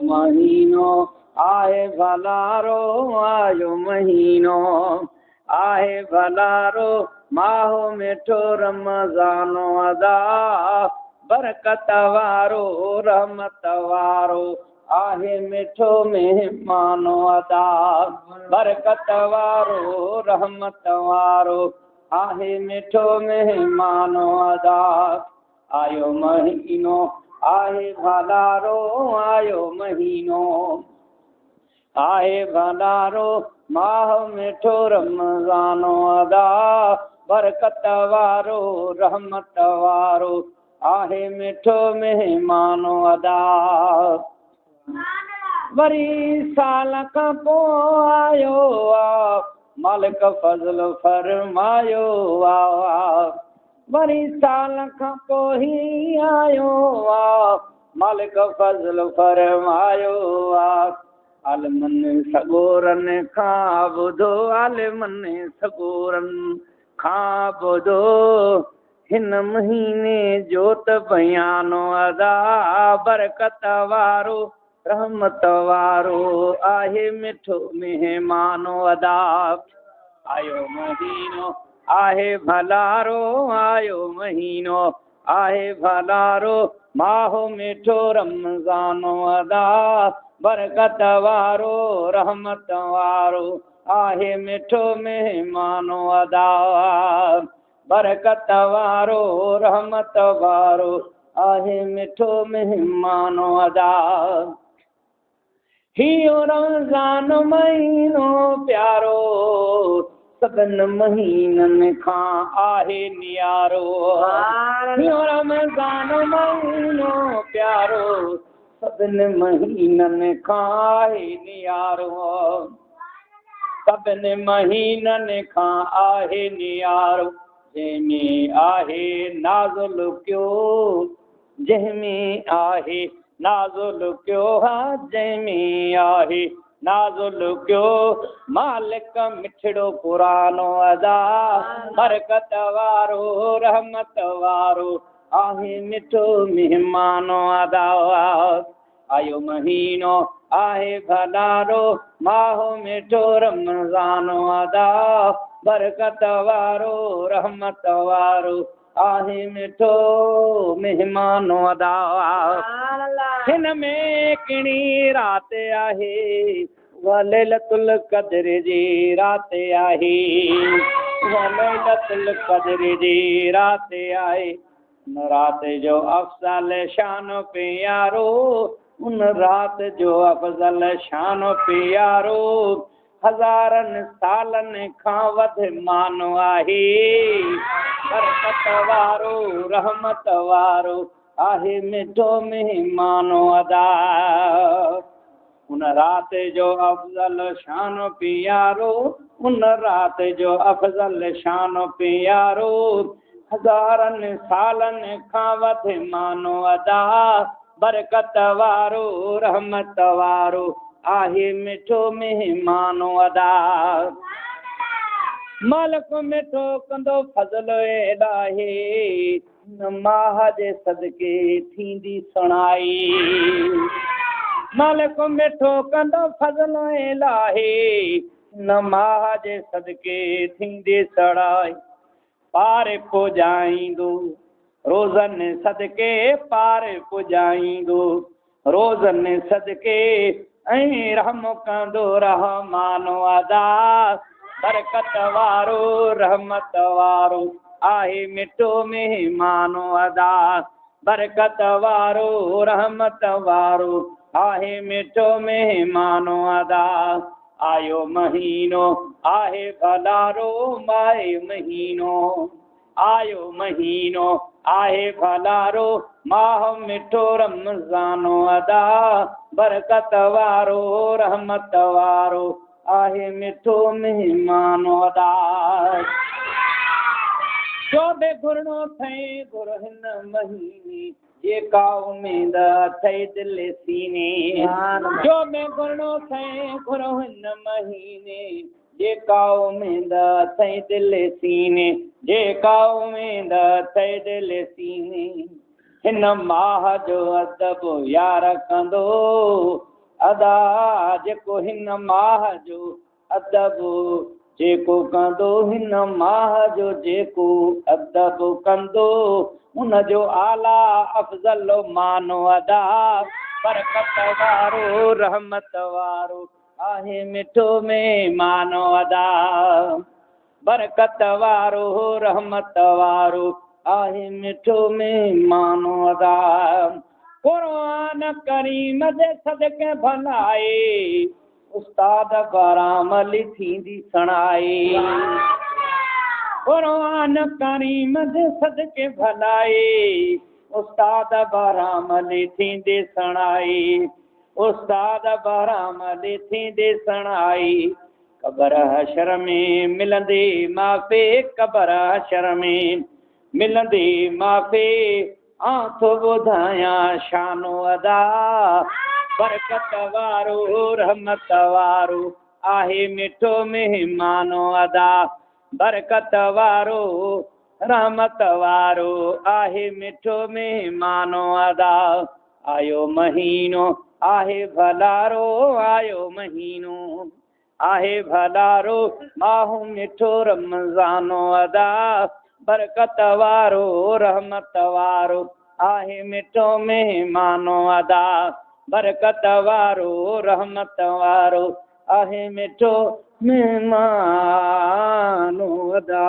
महीनो आहे भलारो, आयो महीनो आहे भलारो, माहो मिठो रमज़ानो अदा, बरकत वारो रहमत वारो आहे मिठो मेहमानो अदा, बरकत वारो रहमत वारो आहे मिठो मेहमानो अदा। आयो महीनो आहे भलारो, आयो महीनो आहे भलारो, माह मिठो रमज़ानो अदा, बरकत वारो रहमत वारो आहे मिठो मेहमानो अदा। वरी साल खां पोइ आयो आ, मालिक फज़ल फरमायो आ, वरी साल खां पोइ आयो आ, मालिक फज़ल फरमायो आ। आलमन सगोरनि खां ॿुधो, आलमन सगोरनि खां ॿुधो, हिन महीने जो त बयानो अदा, बरकत वारो रहमत वारो आहे मिठो मेहमानो अदा। आयो महीनो आहे भलारो, आयो महीनो आहे भलारो, माहो मिठो रमज़ानो अदा, बरकत वारो रहमत वारो आहे मिठो मेहमानो अदा, बरकत वारो रहमत वारो आहे मिठो मेहमानो अदा। हीउ रमज़ान महीनो प्यारो, सभिनि महीननि खां आहे नियारो, हीउ रमज़ान महीनो प्यारो, सभिनि महीननि खां आहे नियारो, सभिनि महीननि खां आहे नियारो, जंहिंमें आहे नाज़िल कयो, जंहिंमें आहे नाज़िल कयो, हा जंहिंमें आहे नाज़िल कयो, मालिक मिठड़ो क़ुरानो अदा, बरकत वारो रहमत वारो आहे मिठो मेहमानो अदा। आयो महीनो आहे भलारो, माहो मिठो रमज़ानो अदा, बरकत वारो रहमत वारो आहे मिठो मेहमानो अदा। हिन में कहिड़ी राति आहे, उहा लैलतुल क़द्र जी राति आहे, उहा लैलतुल क़द्र जी राति आहे। उन राति जो अफ़ज़ल शान प्यारो, उन राति जो अफ़ज़ल शान प्यारो, हज़ारनि सालनि खां वधि मानो आहे, बरकत वारो रहमत वारो आहे मिठो मेहमानो अदा। उन राति जो अफ़ज़ल शान प्यारो, उन राति जो अफ़ज़ल शान प्यारो, हज़ारनि सालनि खां वधि मानो अदा, बरकत वारो रहमत वारो आहे मिठो मेहमानो अदा। मालिक मिठो कंदो फज़ल इलाही, माह जे सदके थींदी सुणाई, मालिक मिठो कंदो फज़ल इलाही, माह जे सदके थींदी सड़ाई। पार पुॼाईंदो रोज़नि सदके, पार पुॼाईंदो रोज़नि सदके, ऐं रहम कंदो रहमानो अदा, बरकत वारो रहमत वारो आहे मिठो मेहमानो अदा, बरकत वारो रहमत वारो आहे मिठो मेहमानो अदा। आयो महीनो आहे भलारो, माए महीनो आयो महीनो आहे भलारो, माह मिठो रमज़ानो अदा, बरकत वारो रहमत वारो आहे मिठो मेहमानो अदा। जो बि घुरणो अथई घुर हिन महीने, जेका उमेद अथई दिलि सीने, जो बि घुरणो अथई घुर हिन महीने, जेका उमेद अथई दिलि सीने, जेका उमेद अथई दिलि सीने। हिन माह जो अदब यार कंदो, ادا جيڪو هن ماهه جو ادب جيڪو ڪندو، هن ماهه جو جيڪو ادب ڪندو، ان جو اعليٰ افضل مانو ادا. برڪت وارو رحمت وارو آهي مٺو مهمانو ادا. برڪت وارو رحمت وارو آهي مٺو مهمانو ادا. قرآن ڪريم جي صدقي ڀلائي، استاد بهرام علي ٿيندي سڻائي. قرآن ڪريم جي صدقي ڀلائي، استاد بهرام علي ٿيندي سڻائي. استاد بهرام علي ٿيندي سڻائي. قبر حشر ۾ ملندي معافي، قبر حشر ۾ ملندي معافي، آن ٿو ٻڌايان شانو ادا. برڪت وارو رحمت وارو آهي مٺو مهمانو ادا. برڪت وارو رحمت وارو آهي مٺو مهمانو ادا. آيو مهينو آهي ڀلارو، آيو مهينو آهي ڀلارو، ماهه مٺو رمضانو ادا. برڪت وارو رحمت وارو آهي مٺو مهمانو ادا. برڪت وارو رحمت وارو آهي مٺو مهمانو ادا.